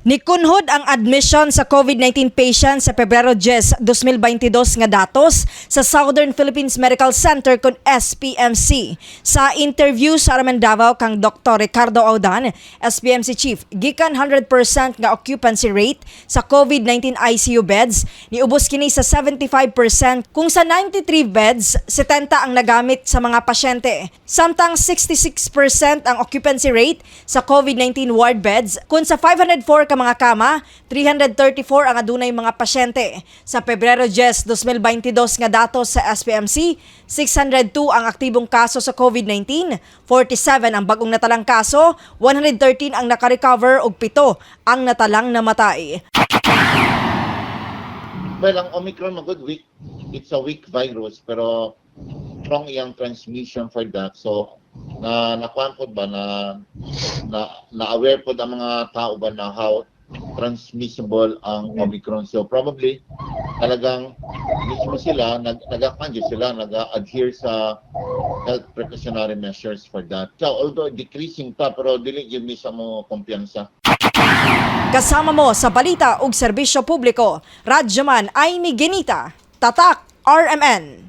Nikunhod ang admission sa COVID-19 patient sa Pebrero 10, 2022 nga datos sa Southern Philippines Medical Center kon SPMC. Sa interview sa RMN Davao kang Dr. Ricardo Audan, SPMC chief, gikan 100% nga occupancy rate sa COVID-19 ICU beds, niubos kini sa 75% kung sa 93 beds, 70 ang nagamit sa mga pasyente. Samtang 66% ang occupancy rate sa COVID-19 ward beds, kung sa 504 ka mga kama, 334 ang adunay mga pasyente. Sa Pebrero 10, 2022 nga datos sa SPMC, 602 ang aktibong kaso sa COVID-19, 47 ang bagong natalang kaso, 113 ang nakarecover ug 7 ang natalang namatay. Well, ang Omicron magud weak. It's a weak virus pero strong iyang transmission for that. So na nakuan pod ba na na na aware pod ang mga tao ba na how transmissible ang Omicron. So probably talagang mismo sila nagakan sila naga-adhere sa health precautionary measures for that. So although decreasing pa, pero dili gyud mi sa mo kumpiyansa. Kasama mo sa balita ug serbisyo publiko, Radyoman Aimee Genita, Tatak RMN.